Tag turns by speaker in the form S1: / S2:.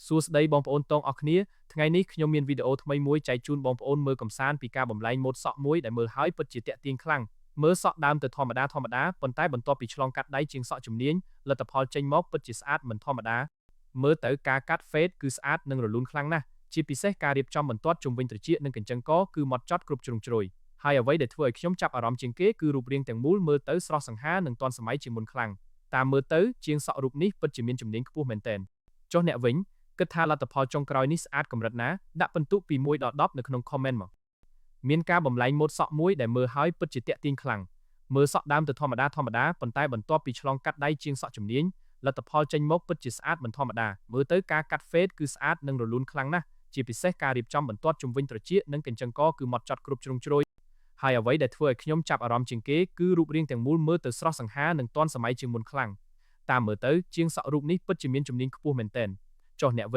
S1: សួស្តីបងប្អូនទាំងអស់គ្នាថ្ងៃនេះខ្ញុំមានវីដេអូថ្មីមួយចែកជូនបងប្អូនមើលកម្សាន្តពីការបំលែងម៉ូដសក់មួយដែលមើលហើយពិតជាទាក់ទាញខ្លាំងមើលសក់ដើមទៅធម្មតាធម្មតាប៉ុន្តែបន្ទាប់ពីឆ្លងកាត់ដៃជាងសក់ជំនាញលទ្ធផលចេញមកពិតជាស្អាតមិនធម្មតាមើលទៅការកាត់ fade គឺស្អាតនិងរលូនខ្លាំងណាស់ជាពិសេសការរៀបចំបន្ទាត់ជុំវិញត្រចៀកនិងកញ្ចឹងកគឺម៉ត់ចត់គ្រប់ជ្រុងជ្រោយហើយអ្វីដែលធ្វើឲ្យខ្ញុំចាប់អារម្មណ៍ជាងគេគឺរូបរាងទាំងមូលមើលទៅស្រស់សង្ហានិងទាន់សម័យជាងមុនខ្លាំងតាមមើលទៅជាងសក់រូបនេះពិតជាមានជំនាញខ្ពស់មែនទែនចុះអ្នកវិញ គិតថាលទ្ធផលចុងក្រោយនេះស្អាតកម្រិតណាដាក់ពិន្ទុពី1ដល់10នៅក្នុង comment មកមានការបំលែងម៉ូដសក់មួយដែលមើលហើយពិតជាទាក់ទាញខ្លាំងមើលសក់ដើមទៅធម្មតាធម្មតាប៉ុន្តែបន្ទាប់ពីឆ្លងកាត់ដៃជាងសក់ជំនាញលទ្ធផលចេញមកពិតជាស្អាតមិនធម្មតាមើលទៅការកាត់ fade គឺស្អាតនិងរលូនខ្លាំងណាស់ជាពិសេសការរៀបចំបន្ទាត់ជុំវិញត្រចៀកនិងកញ្ចឹងកគឺម៉ត់ចត់គ្រប់ជ្រុងជ្រោយហើយអ្វីដែលធ្វើឲ្យខ្ញុំចាប់អារម្មណ៍ជាងគេគឺរូបរាងទាំងមូលមើលទៅស្រស់សង្ហានិងទាន់សម័យជាងមុនខ្លាំងតាមមើលទៅជាងសក់រូបនេះពិតជាមានជំនាញខ្ពស់មែនទែនចុះអ្នកវិញ